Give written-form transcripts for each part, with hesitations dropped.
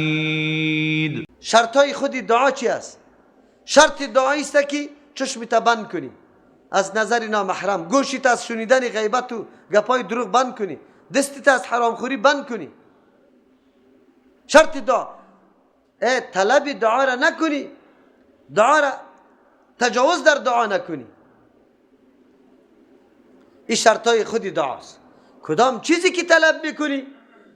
حمید. شرط های خود دعا چی است؟ شرط دعایی است که چشمت بند کنی از نظر نامحرم، گوشت از شنیدن غیبت و گپای دروغ بند کنی، دستت از حرامخوری بند کنی. شرط دعا طلب دعا را نکنی، دعا را تجاوز در دعا نکنی. این شرط های خود دعاست. کدام چیزی که طلب میکنی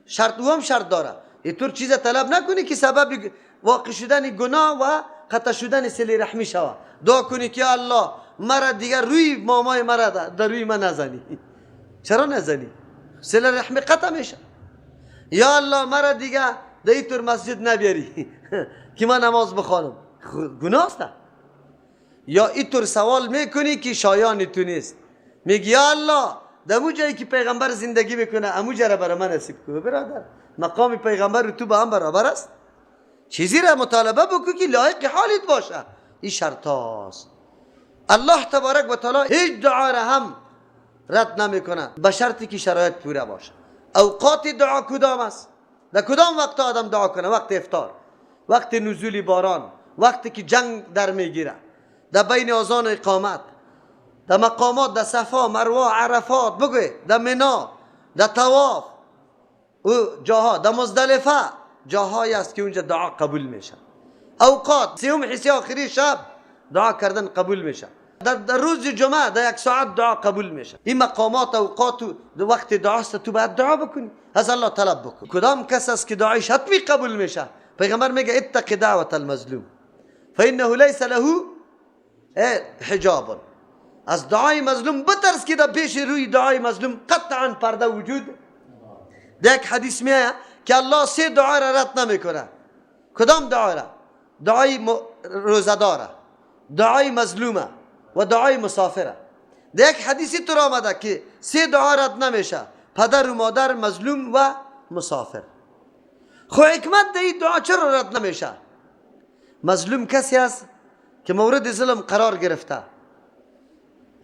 شرط او هم شرط داره. اینطور چیز طلب نکنی که سبب واقع شدن گناه و قطع شدن صله رحمی شود. دعا کنی که الله مرا دیگر روی مامای مرا در روی من نزنی. چرا نزنی؟ صله رحمی قطع میشه. یا الله مرا دیگه در اینطور مسجد نبیاری که من نماز بخوانم، گناه است. یا اینطور سوال میکنی که شایان تو نیست، میگی یا الله در مو جایی که پیغمبر زندگی میکنه امو جا را برای من نصیب کن. برادر مقام پیغمبر تو با هم برابر است. چیزی را مطالبه بکن که لایق حالت باشه. این شرط هاست. الله تبارک و تعالی هیچ دعا را هم رد نمیکنه به شرطی که شرایط پوره باشه. اوقات دعا کدام است؟ در کدام وقت آدم دعا کنه؟ وقت افطار، وقت نزول باران، وقتی که جنگ در میگیره، در بین اذان و اقامت، در مقامات، در صفا، مروه، عرفات، بگوی در منا، در طواف و جاها، در مزدلفه، جاهایی است که اونجا دعا قبول میشه. اوقات سیوم حصه آخری شب دعا کردن قبول میشه. در روز جمعه در یک ساعت دعا قبول میشه. این مقامات اوقات و وقت دعا است، تو باید دعا بکنی، از الله طلب بکن. کدام کس است که دعایش حتمی قبول میشه؟ پیغمبر میگه اتق دعوت المظلوم فانه لیس له حجاب. از دعای مظلوم بترس که در پیش روی دعای مظلوم قطعا پرده وجود. در یک حدیث میآید که الله سه دعا را رد نمیکنه. کدام دعا را؟ دعای روزه‌داره، دعای مظلومه و دعای مسافره. در یک حدیثی تو آمده که سه دعا رد نمیشه: پدر و مادر، مظلوم و مسافر. خو حکمت در این دعا چرا رد نمیشه؟ مظلوم کسی است که مورد ظلم قرار گرفته،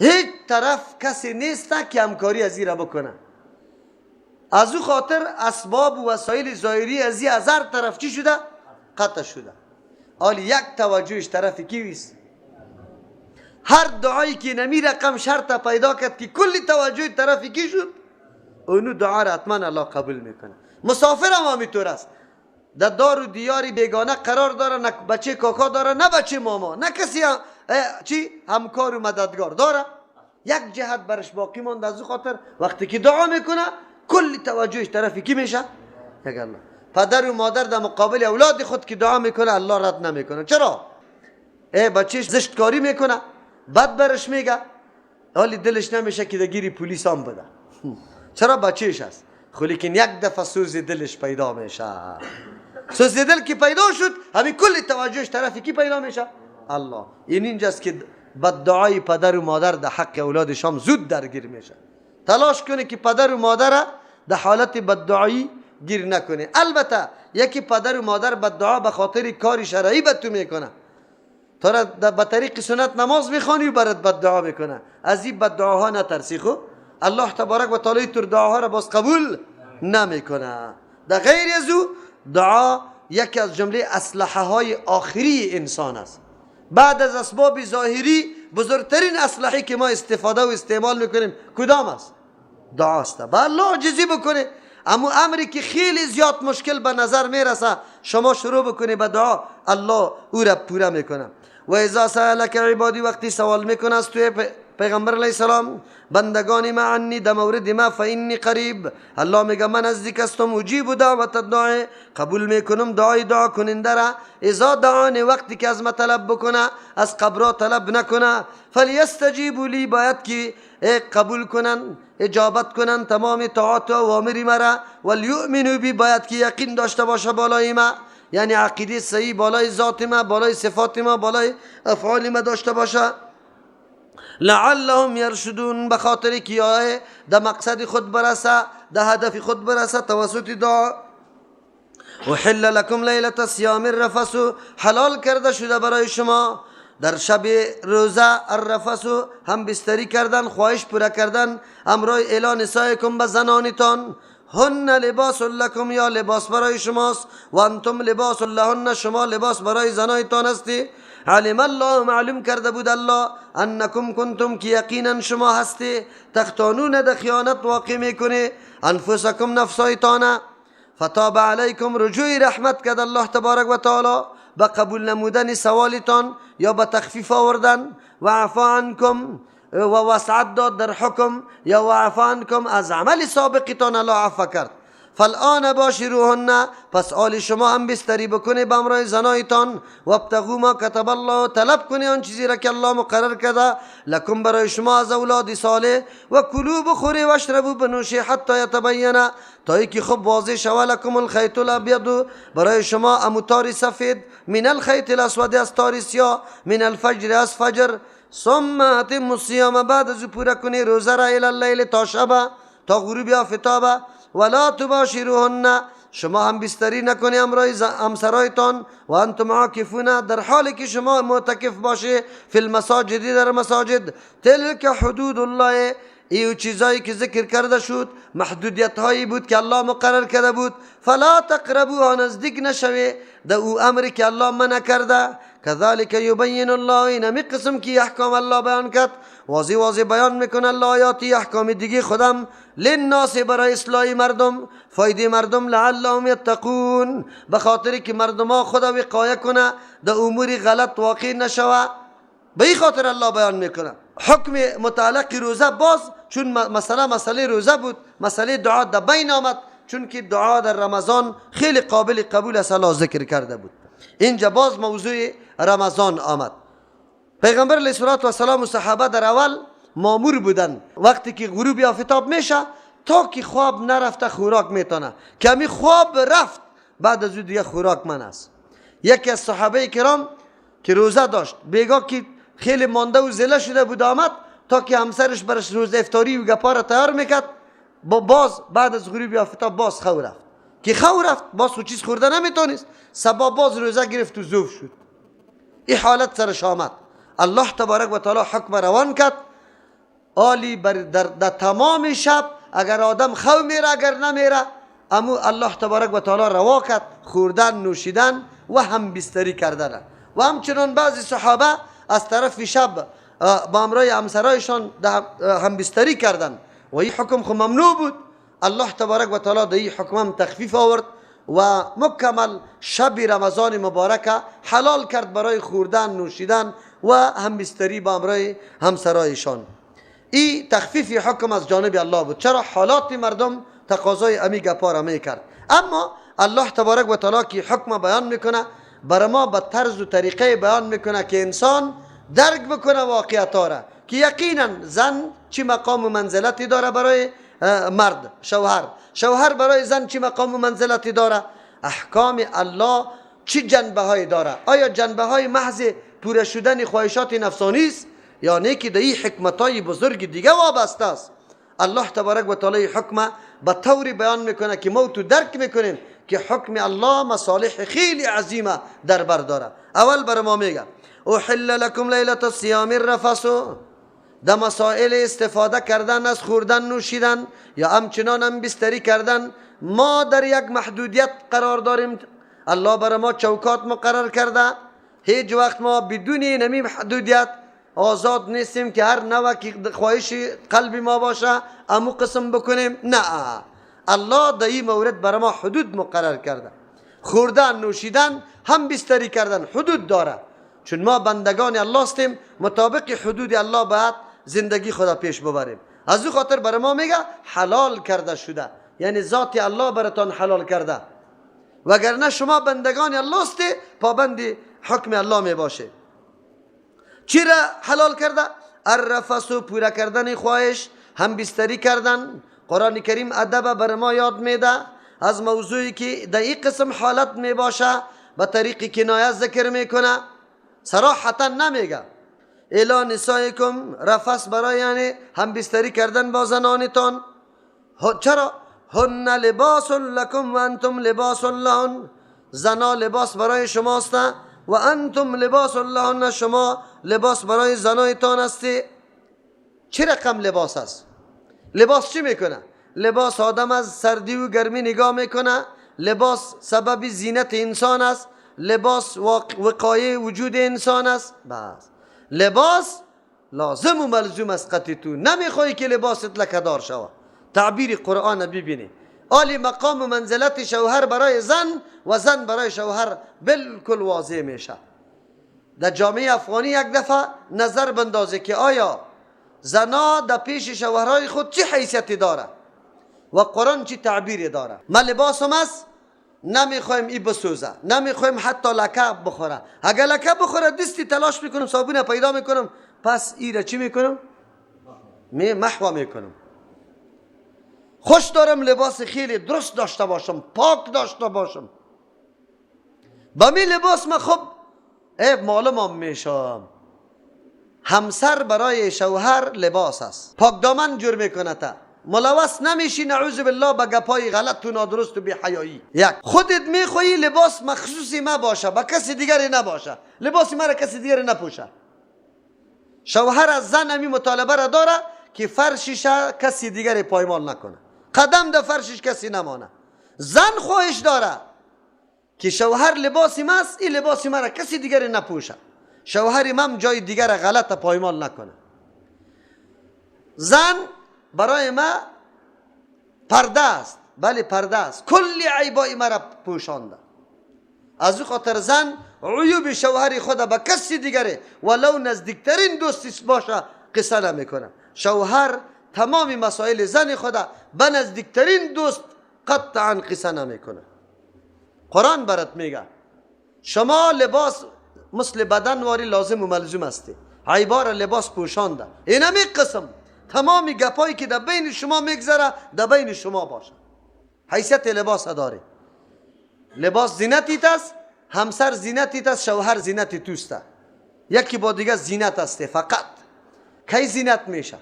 هیچ طرف کسی نیست که همکاری از این را بکنه. از او خاطر اسباب و وسایل ظاهری از این از هر طرف چی شده؟ قطع شده. حالی یک توجهش طرف کیست؟ هر دعایی که نمی رقم شرط پیدا کرد که کلی توجه طرف کی شد، اونو دعا را حتما الله قبول میکنه. مسافر هم همینطور است، در دار و دیاری بیگانه قرار داره، نه بچه کاکا داره، نه بچه ماما، نه کسی هم چی همکار و مددگار داره. یک جهت برش باقی مانده. از او خاطر وقتی که دعا میکنه کلی توجهش طرف کی میشه؟ یک الله. پدر و مادر در مقابل اولاد خود که دعا میکنه الله رد نمیکنه. چرا؟ بچهش زشتکاری میکنه، بد برش میگه، حالی دلش نمیشه که دگیری پلیس هم بده. چرا؟ بچهش است. خو لیکن یک دفعه سوز دلش پیدا میشه. سوز دل که پیدا شد، همین کل توجهش طرف کی پیدا میشه؟ الله. این اینجاست که بد دعای پدر و مادر در حق اولادش هم زود درگیر میشه. تلاش کنه که پدر و مادر در حالت بد دعایی گیر نکنه. البته یکی پدر و مادر بد دعا به خاطر کار شرعی به تو میکنه، تو را به طریق سنت نماز میخوانی و برات بد دعا میکنه. از این بد دعاها نترسی. خو الله تبارک و تعالی تر دعاها را باز قبول نمیکنه. در غیر از او دعا یکی از جمله اسلحه های آخری انسان است. بعد از اسباب ظاهری بزرگترین اسلحه که ما استفاده و استعمال میکنیم کدام است؟ دعا است. با الله عاجزی بکنه. اما امری که خیلی زیاد مشکل به نظر میرسه شما شروع بکنی به دعا، الله او را پوره میکنه. و اذا سألک عبادی، وقتی سوال میکنه از توی پیغمبر علیه السلام، بندگان ما عنی، در مورد ما، فانی قریب، الله میگه من نزدیک هستم، اجیب دعوت الداعی، قبول میکنم دعای دعا کننده را، اذا دعانی، وقتی که از ما طلب بکنه، از قبرا طلب نکنه، فلیستجیبوا لی، باید که قبول کنن، اجابت کنن تمام طاعات و اوامر مرا، ولیؤمنوا بی، باید که یقین داشته باشه بالای ما، یعنی عقیده صحیح بالای ذات ما، بالای صفات ما، بالای افعال ما داشته باشه. لعلهم یرشدون، به خاطر که در مقصد خود برسه، در هدف خود برسه توسط دعا. احل لکم لیلة الصیام الرفث، حلال کرده شده برای شما در شب روزه الرفث، هم بستری کردن، خواهش پوره کردن، امرای اعلان نسائکم به زنانتان، هن لباس لکم، یا لباس برای شماست، و انتم لباس لهن، شما لباس برای زنایتان هستی. علم الله، معلوم کرده بود الله، انکم کنتم، که یقینا شما هستی، تختانون، در خیانت واقع میکنی، انفسکم، نفسایتان. فتاب علیکم، رجوع رحمت کرد الله تبارک و تعالی به قبول نمودن سوالتان یا به تخفیف آوردن، و عفا عنکم، و وسعت داد در حکم، یا و عفا عنکم، از عمل سابقتان الله عفو کرد. فالآن باشروهن، پس آل شما هم بستری بکنه به امرای زنایتان، و ابتغوا ما کتب الله، طلب کنه آن چیزی را که الله مقرر کرده، لکم، برای شما، از اولاد صالح، و کلوا، بخوری، و اشربوا، بنوشی، حتی یتبین، تا اینکه خوب واضح شوه، لکم الخیط الابیض، برای شما امو تار سفید، من الخیط الاسود، از تار سیاه، من الفجر، از فجر. ثم اتموا الصیام، بعد از پورا کنی روزه را، الی اللیل، تا شب، تا غروب آفتاب. ولا تباشروهن، شما هم بستری نکنی امرای همسرایتان، و انتم عاکفون، در حالی که شما معتکف باشه، فی المساجد، در مساجد. تلک حدود الله، ایو چیزایی که ذکر کرده شد محدودیت هایی بود که الله مقرر کرده بود. فلا تقربوها، نزدیک نشوی در او امری که الله منع کرده. کذالک یبین الله، اینمی قسم که احکام الله بیان کرد، واضح واضح بیان میکنه الله آیاتی، احکام دیگه خودم، للناس، برای اصلاح مردم، فایده مردم، لعلهم یتقون، به خاطر که مردم ها خدا وقایه کنه در امور غلط واقع نشوه. به این خاطر الله بیان میکنه حکم متعلق روزه. باز چون مسئله روزه بود، مسئله دعا در بین آمد، چون که دعا در رمضان خیلی قابل قبول است، الله ذکر کرده بود. اینجا باز موضوع رمضان آمد. پیغمبر علیه الصلاة والسلام و صحابه در اول مامور بودن وقتی که غروب آفتاب میشه تا که خواب نرفته خوراک میتونه، کمی خواب رفت بعد از او دیگه خوراک من است. یکی از صحابه کرام که روزه داشت، بیگاه که خیلی مانده و زله شده بود آمد تا که همسرش برش روزه افطاری و گپا را تیار میکرد، با باز بعد از غروب آفتاب باز خو رفت، که خو رفت باز خو چیز خورده نمیتونست، صبا باز روزه گرفت و ذوب شد. این حالت سرش آمد. الله تبارک و تعالی حکم روان کرد، آلی بر در تمام شب اگر آدم خو میره اگر نمیره، امو الله تبارک و تعالی روا کرد خوردن، نوشیدن و هم بستری کردن. و همچنان بعضی صحابه از طرف شب با امرای همسرایشان هم بستری کردن و این حکم خو ممنوع بود. الله تبارک و تعالی در این حکم هم تخفیف آورد و مکمل شب رمضان مبارک حلال کرد برای خوردن، نوشیدن و هم بستری با امرای همسرایشان. این تخفیف حکم از جانب الله بود، چرا حالات مردم تقاضای امی گپا را میکرد. اما الله تبارک و تعالی که حکم بیان میکنه برای ما به طرز و طریقه بیان میکنه که انسان درک بکنه واقعیت را، که یقینا زن چی مقام و منزلتی داره برای مرد، شوهر برای زن چی مقام و منزلتی داره، احکام الله چی جنبه های داره. آیا جنبه های محض پوره شدن خواهشات نفسانی است یا نه که در این حکمت های بزرگ دیگه وابسته است؟ الله تبارک و تعالی حکم به طوری بیان میکنه که ما تو درک میکنیم که حکم الله مصالح خیلی عظیمه در بر داره. اول بر ما میگه احل لکم لیلة الصیام الرفث، در مسائل استفاده کردن از خوردن، نوشیدن یا همچنان هم بستری کردن ما در یک محدودیت قرار داریم. الله بر ما چوکات مقرر کرده، هیچ وقت ما بدون نمی محدودیت آزاد نیستیم که هر نوع که خواهش قلب ما باشه امو قسم بکنیم. نه، الله در این مورد بر ما حدود مقرر کرده. خوردن، نوشیدن، هم بستری کردن حدود داره، چون ما بندگان الله هستیم، مطابق حدود الله باید زندگی خدا پیش ببریم. از او خاطر بر ما میگه حلال کرده شده، یعنی ذات الله براتان حلال کرده، وگرنه شما بندگان الله هستی پابند حکم الله می باشه. چی را حلال کرده؟ الرفث، پورا کردن خواهش، هم بستری کردن. قرآن کریم ادب بر ما یاد میده از موضوعی که در این قسم حالت می باشه به طریق کنایه ذکر میکنه، صراحتا نمیگه. الی نسائکم، رفث برای یعنی هم بستری کردن با زنانتان. چرا؟ هن لباس لکم و انتم لباس لهن، زنا لباس برای شماست و انتم لباس لهن، شما لباس برای زنایتان هستی. چه رقم لباس است؟ لباس چی میکنه؟ لباس آدم از سردی و گرمی نگاه میکنه، لباس سبب زینت انسان است، لباس وقایه وجود انسان است. بس لباس لازم و ملزوم است قطعی. تو نمیخوای که لباست لکه‌دار شوه. تعبیر قرآن ببینی، عالی مقام و منزلت شوهر برای زن و زن برای شوهر بالکل واضح میشه. در جامعه افغانی یک دفعه نظر بندازه که آیا زنا در پیش شوهرهای خود چه حیثیتی داره و قرآن چه تعبیری داره. ما لباسم است، نمیخوایم ای بسوزه، نمیخوایم حتی لکه بخوره. اگر لکه بخوره دستی تلاش میکنم، صابون پیدا میکنم، پس ای را چی میکنم؟ می محو میکنم. خوش دارم لباس خیلی درست داشته باشم، پاک داشته باشم. با می لباس ما خب معلومم میشم. همسر برای شوهر لباس است، پاک دامن جور میکنه تا ملوث نمیشی، نعوذ بالله، با گپای غلط و نادرست و بی‌حیایی. یک، خودت میخوایی لباس مخصوصی ما باشه، با کسی دیگری نباشه، لباس مرا کسی دیگری نپوشه. شوهر از زن همی مطالبه را داره که فرشش کسی دیگری پایمال نکنه، قدم در فرشش کسی نمانه. زن خواهش داره که شوهر لباسی ماست، این لباس مرا کسی دیگری نپوشه، شوهر من جای دیگر غلط پایمال نکنه. زن برای ما پرده است، بله پرده است، کلی عیبای مرا پوشانده. از او خاطر زن عیوب شوهر خود به کسی دیگری ولو نزدیکترین دوستی باشه قصه نمیکنه. شوهر تمام مسائل زن خود به نزدیکترین دوست قطعا قصه نمیکنه. قرآن برات میگه شما لباس مثل بدن واری لازم و ملزوم هستی، عیبا را لباس پوشانده. اینمی قسم تمام گپایی که در بین شما میگذره در بین شما باشه. حیثیت لباس داری، لباس زینتیت است، همسر زینتیت است، شوهر زینت توست. یکی با دیگه زینت است. فقط کی زینت میشه؟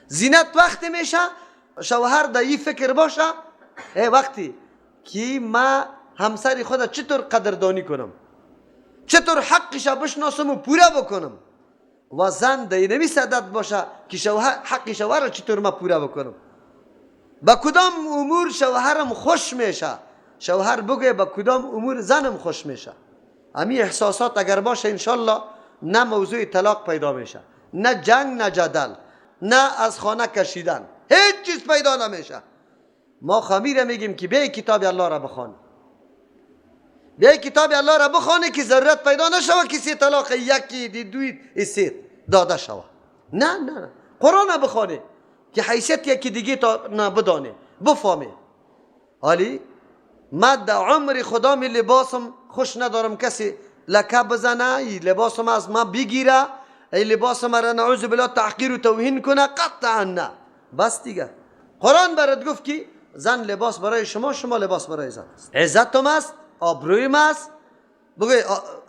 زینت وقتی میشه شوهر در این فکر باشه، ای وقتی که ما همسر خود چطور قدردانی کنم، چطور حقش بشناسم و پوره بکنم، و زن در اینمی صدد باشه که شوهر حق شوهر را چطور ما پوره بکنم، با کدام امور شوهرم خوش میشه، شوهر بگه با کدام امور زنم خوش میشه. امی احساسات اگر باشه انشالله نه موضوع طلاق پیدا میشه، نه جنگ، نه جدل، نه از خانه کشیدن، هیچ چیز پیدا نمیشه. ما خمیر میگیم که بیای کتاب الله را بخوان، بیای کتاب الله را بخوانه که ضرورت پیدا نشوه کسی طلاق یکی دی دوی سه داده شوه. نه نه نه، قرآن بخوانه که حیثیت یکی دیگه تا بدانه بفهمه. حالی ما در عمر خدا می لباسم خوش ندارم کسی لکه بزنه، ای لباسم از ما بگیره، ای لباس مرا نعوذ بالله تحقیر و توهین کنه، قطعا نه. بس دیگه قرآن برات گفت که زن لباس برای شما، شما لباس برای زن است. عزتم است، آبرویم است، بگوی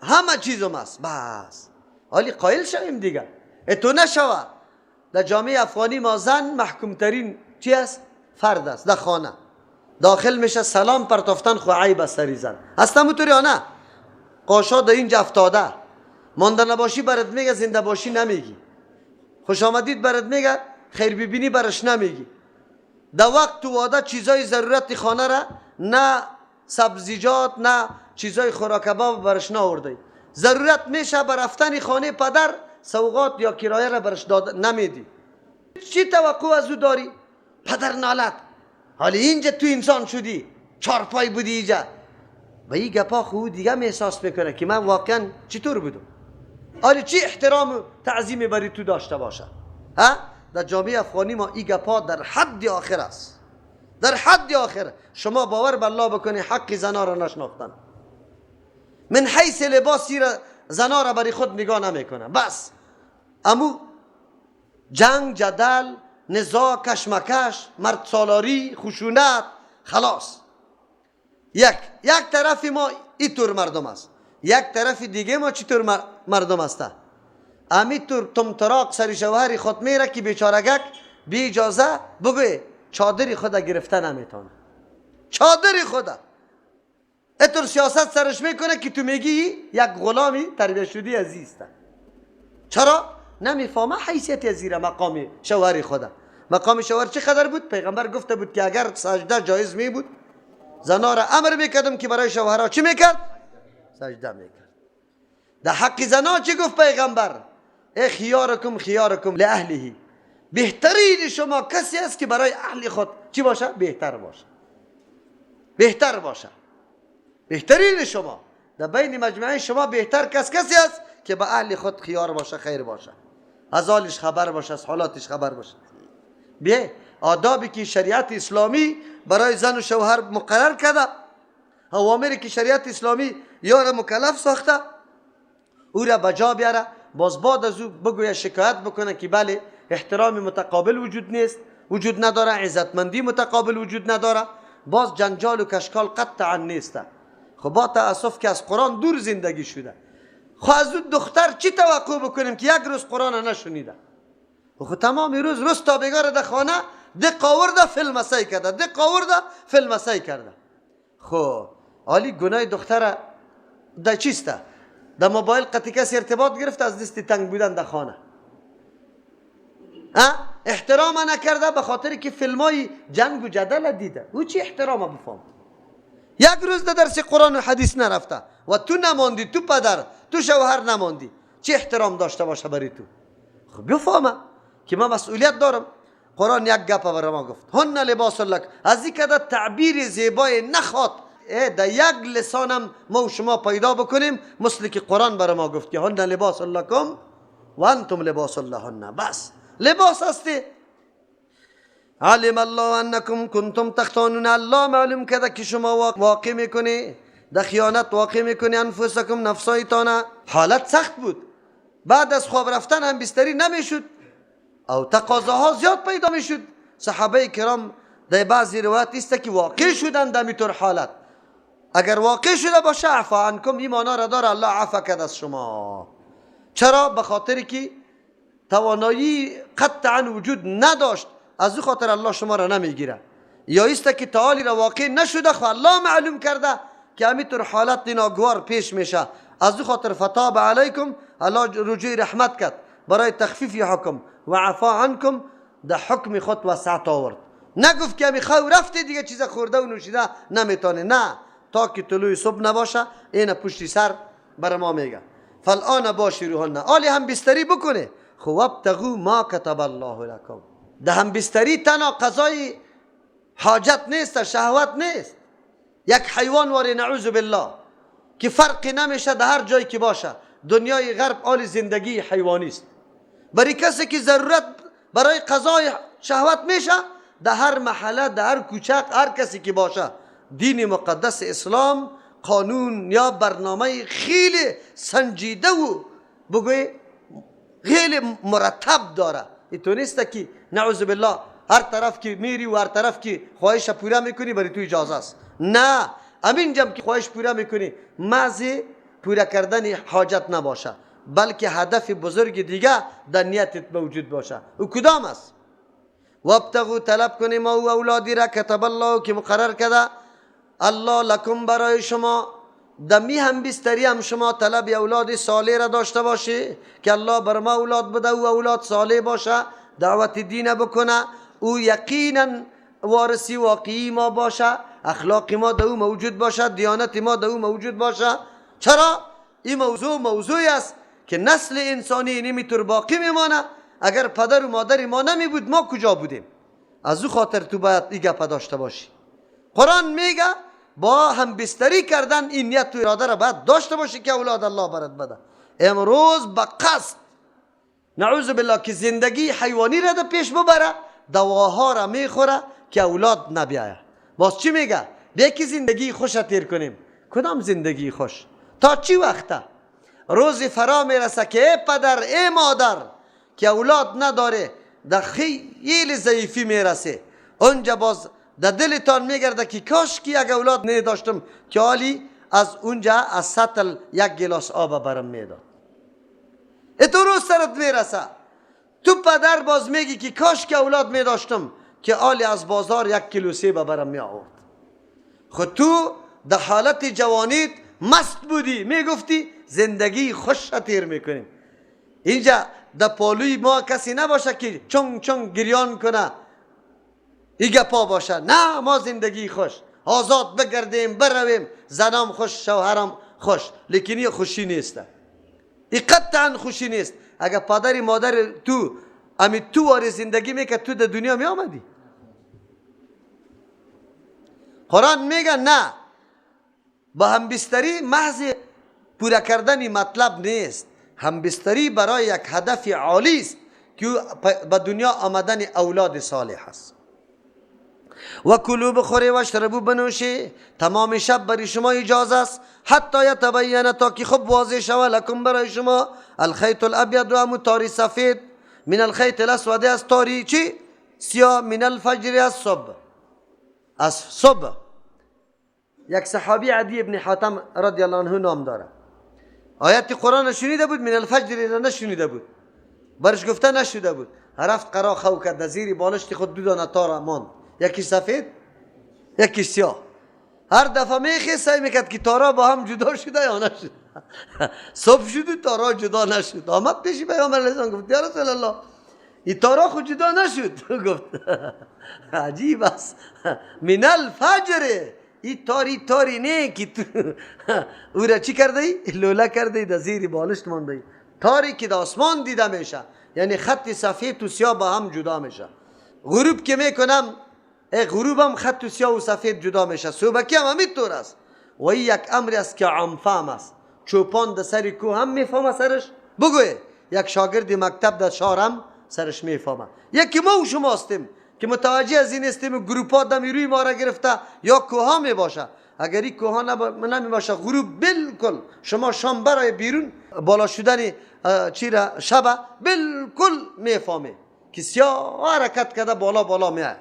همه چیزم است. بس حالی قایل شویم دیگه، اتو نشوه. در جامعه افغانی ما زن محکوم ترین چی است؟ فرد است. در خانه داخل میشه سلام پرتافتن خو عیب است سری زن. اصلا موتوری نه قاشا در اینجا افتاده، مانده نباشی برات میگه، زنده باشی نمیگی، خوش آمدید برات میگه، خیر ببینی برش نمیگی. در وقت و واده چیزای ضرورت خانه را، نه سبزیجات نه چیزای خوراک باب برش نآورده. ضرورت میشه بر رفتن خانه پدر سوغات یا کرایه را برش داد نمیدی. چی توقع از او داری؟ پدر نالت، حالی اینجا تو انسان شدی، چارپای بودی اینجا. و این گپا خود دیگه می احساس میکنه که من واقعا چطور بودم. حالی چی احترام و تعظیم بری تو داشته باشه؟ ها؟ در جامعه افغانی ما این گپا در حد آخر است، در حد آخر. شما باور به الله بکنی حق زنا را نشناختن، من حیث لباسی را زنا را برای خود نگاه نمیکنه. بس امو جنگ، جدل، نزاع، کشمکش، مرد سالاری، خشونت، خلاص. یک طرف ما اینطور مردم است، یک طرف دیگه ما چطور مردم است؟ امیطور تمطراق سر شوهر خود میره که بیچارگک بی اجازه بگوی چادر خود گرفته نمیتونه، چادر خود اتور سیاست سرش میکنه که تو میگی یک غلامی تربیه شدی عزیزته. چرا؟ نمیفهمه حیثیت زیر مقام شوهر خدا. مقام شوهر چه قدر بود؟ پیغمبر گفته بود که اگر سجده جایز می بود زنا را امر میکردم که برای شوهرها چی میکرد؟ سجده میکرد. در حق زنا چی گفت پیغمبر؟ ای خیارکم خیارکم لاهله، بهترین شما کسی است که برای اهل خود چی باشه؟ بهتر باشه. بهتر باشه. بهترین شما در بین مجموعه شما بهتر کس کسی است که به اهل خود خیار باشه، خیر باشه، از حالش خبر باشه، از حالاتش خبر باشه. بیه آدابی که شریعت اسلامی برای زن و شوهر مقرر کرده، اوامری که شریعت اسلامی یا را مکلف ساخته، او را بجا بیاره، باز بعد از او بگوید شکایت بکنه که بله احترام متقابل وجود نیست، وجود نداره، عزتمندی متقابل وجود نداره، باز جنجال و کشکال قطعا نیست. خب با تاسف که از قرآن دور زندگی شده. خب از او دختر چی توقع بکنیم که یک روز قرآن نشنیده؟ خب تمام روز روز تا بگاره در خانه دق آورده فیلم سعی کرده، دق آورده فیلم سعی کرده. خب حالی گناه دختر در چیسته؟ در موبایل قطعی کسی ارتباط گرفت از دست تنگ بودن در خانه، احترام نکرده به خاطر که فیلمای جنگ و جدل دیده. او چی احترام بفهم؟ یک روز در درس قرآن و حدیث نرفته و تو نماندی، تو پدر، تو شوهر نماندی، چه احترام داشته باشه برای تو؟ خب بفهمه که من مسئولیت دارم. قرآن یک گپ برای ما گفت، هن لباس لک، از این کده تعبیر زیبای نخواد در یک لسانم ما و شما پیدا بکنیم، مثل که قرآن برای ما گفت که هن لباس لکم و انتم لباس لهن. بس لباس هستی. علم الله انکم کنتم تختانون، الله معلوم کرده که شما واقع میکنی، در خیانت واقع میکنی، انفسکم نفسایتان. حالت سخت بود، بعد از خواب رفتن هم بستری نمیشد او تقاضاها زیاد پیدا میشد. صحابه کرام در بعضی روایت است که واقع شدن در میتور حالت. اگر واقع شده باشه عفا عنکم، این معنا را داره الله عفا کرد از شما. چرا؟ به خاطر که توانایی قطعا وجود نداشت، از او خاطر الله شما را نمیگیره. یا است که تعالی را واقع نشده، خو الله معلوم کرده که همینطور حالت ناگوار پیش میشه، از او خاطر فتاب علیکم، الله رجوع رحمت کرد برای تخفیف حکم و عفا عنکم، در حکم خود وسعت آورد. نگفت که همی خو رفته دیگه چیز خورده و نوشیده نمیتونه، نه، تا که طلوع صبح نباشه این پشتی سر بر ما میگه فالآن باشروهن، آلی هم بستری بکنه. خو وابتغوا ما کتب الله لکم، ده هم بستری تنها قضای حاجت نیست، شهوت نیست. یک حیوان واری نعوذ بالله که فرقی نمیشه در هر جایی که باشه. دنیای غرب آل زندگی حیوانی است. برای کسی که ضرورت برای قضای شهوت میشه در هر محله، در هر کوچک، هر کسی که باشه، دین مقدس اسلام قانون یا برنامه خیلی سنجیده و بگوی خیلی مرتب داره. این نیست که نعوذ بالله هر طرف که میری و هر طرف که خواهش پورا میکنی برای تو اجازه است. نه، امین جم که خواهش پورا میکنی محض پورا کردن حاجت نباشه، بلکه هدف بزرگ دیگه در نیتت موجود باشه. او کدام است؟ وابتغوا طلب کنیم او اولادی را کتب الله که مقرر کرده الله لکم برای شما. دمی هم بستری هم شما طلب اولاد صالح را داشته باشی که الله بر ما اولاد بده و اولاد صالح باشه، دعوت دین بکنه، او یقینا وارثی واقعی ما باشه، اخلاق ما در او موجود باشه، دیانت ما در او موجود باشه. چرا؟ این موضوع موضوعی است که نسل انسانی نمیتور باقی میمانه. اگر پدر و مادر ما نمی بود ما کجا بودیم؟ از او خاطر تو باید این گپ داشته باشی. قرآن میگه با هم بستری کردن این نیت و اراده را باید داشته باشی که اولاد الله برات بده. امروز به قصد نعوذ بالله که زندگی حیوانی را پیش ببره، دواها را میخوره که اولاد نبیایه. باز چی میگه؟ بیا که زندگی خوش تیر کنیم. کدام زندگی خوش؟ تا چی وقته؟ روز فرا میرسه که ای پدر ای مادر که اولاد نداره در خیلی ضعیفی میرسه. اونجا باز در دلتان میگرده که کاش که یک اولاد نداشتم که حالی از اونجا از سطل یک گلاس آب برم میداد. تو روز سرت میرسه، تو پدر باز میگی که کاش که اولاد میداشتم که حالی از بازار 1 کیلو سیب برم می آورد. خود تو در حالت جوانیت مست بودی، میگفتی زندگی خوش تیر میکنیم. اینجا در پالوی ما کسی نباشه که چون چون گریان کنه ای گپا باشه. نه، ما زندگی خوش، آزاد بگردیم برویم، زنام خوش، شوهرم خوش، لیکن این خوشی نیست. این قطعا خوشی نیست. اگر پدر مادر تو امی تو واری زندگی میکرد، تو در دنیا می آمدی؟ قرآن میگه نه، با همبستری محض پورا کردن مطلب نیست. همبستری برای یک هدف عالی است که به دنیا آمدن اولاد صالح است. و کلو بخوری و اشربو بنوشی، تمام شب برای شما اجازه است، حتی یتبین، تا که خوب واضح شود، لکم برای شما، الخیط الابید و امو تاری سفید، من الخیط الاسود از تاری چی؟ سیاه، من الفجر از صبح، از صبح. یک صحابی عدی ابن حاتم رضی الله عنه نام داره. آیت قرآن شنیده بود، من الفجر را نشنیده بود، برش گفته نشده بود. رفت قرا خو کرد، زیر بالشت خود دو دانه تار ماند، یکی سفید یکی سیاه. هر دفعه میخی سعی میکرد که تارا با هم جدا شده یا نشده. صبح شد تارا جدا نشد. آمد پیش پیامبر علیه السلام گفت یا رسول الله این تارا خود جدا نشد. گفت عجیب است، من الفجر، این تاری تاری نه که تو او را چی کرده ای؟ لوله کرده ای، در زیر بالشت مانده ای. تاری که در آسمان دیده میشه، یعنی خط سفید و سیاه با هم جدا میشه. غروب که میکنم، غروب هم خط سیاه و سفید جدا میشه، صبحکی هم همینطور است. و این یک امر است که عام فهم است. چوپان در سر کوه هم میفهمه سرش، بگوی یک شاگرد مکتب در شهر هم سرش میفهمه. یکی ما و شما هستیم که متوجه از این هستیم و گروپا دمی روی ما را گرفته یا کوه می باشه. اگر این کوه ها نمی باشه، غروب بالکل شما شام برای بیرون بالا شدن چی را شب بالکل میفهمه که سیاه حرکت کرده بالا بالا میاد،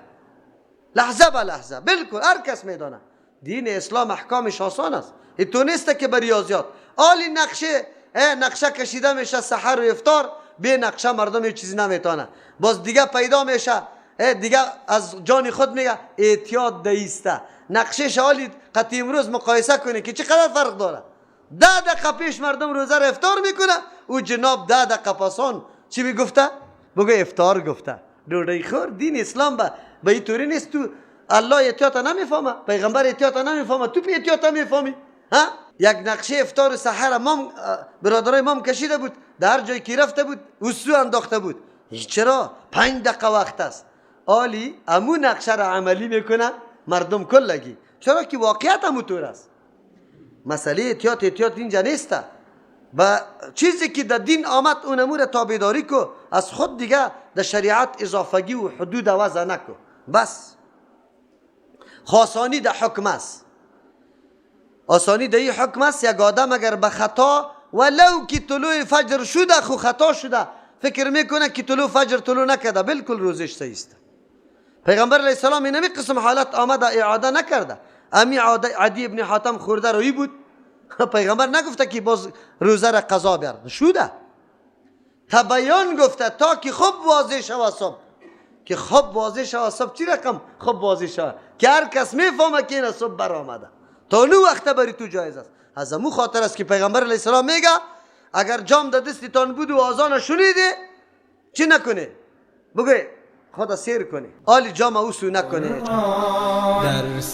لحظه به لحظه بالکل هر کس میدانه. دین اسلام احکامش آسان است. تو نیست که به ریاضیات آلی نقشه نقشه کشیده میشه سحر و افطار، به نقشه مردم هیچ چیزی نمیتونه. باز دیگه پیدا میشه، دیگه از جان خود میگه اعتیاد دیسته. نقشه آلی قطعی امروز مقایسه کنی که چقدر فرق داره. 10 دقیقه پیش مردم روزه را افطار میکنه، او جناب 10 دقیقه پسان چی میگفته؟ بگو افطار گفته. ډوډۍ خور. دین اسلام به این طوری نیست. تو الله احتیاط نمیفهمه، پیغمبر احتیاط نمیفهمه، تو به احتیاط میفهمی؟ ها؟ یک نقشه افطار سحر مام برادرای مام کشیده بود، در جای که رفته بود اسو انداخته بود. چرا؟ 5 دقیقه وقت است. آلی امو نقشه را عملی میکنه مردم کلگی. چرا که واقعیت امو طور است. مسئله احتیاط احتیاط اینجا نیست. با چیزی که در دین آمد اون امور تابعداری کو، از خود دیگه در شریعت اضافگی و حدود وضع نکو. بس خاصانی در حکم است، آسانی در این حکم است. یک آدم اگر به خطا ولو که طلوع فجر شده، خو خطا شده، فکر میکنه که طلوع فجر طلوع نکرده، بالکل روزش صحیح است. پیغمبر علیه السلام اینمی قسم حالت آمده اعاده نکرده. امی عدی ابن حاتم خورده روی بود، پیغمبر نگفته که باز روزه را قضا بیار، شده. تبیان گفته تا که خوب واضح شوه صبح، که خوب واضح شوه صبح. چی رقم خوب واضح شوه؟ که هر کس میفهمه که این صبح برآمده، تا نو وقت بری تو جایز است. از امو خاطر است که پیغمبر علیه السلام میگه اگر جام در دستتان بود و آذان شنیده چی نکنه؟ بگوی خدا سیر کنه، آلی جام او سو نکنه.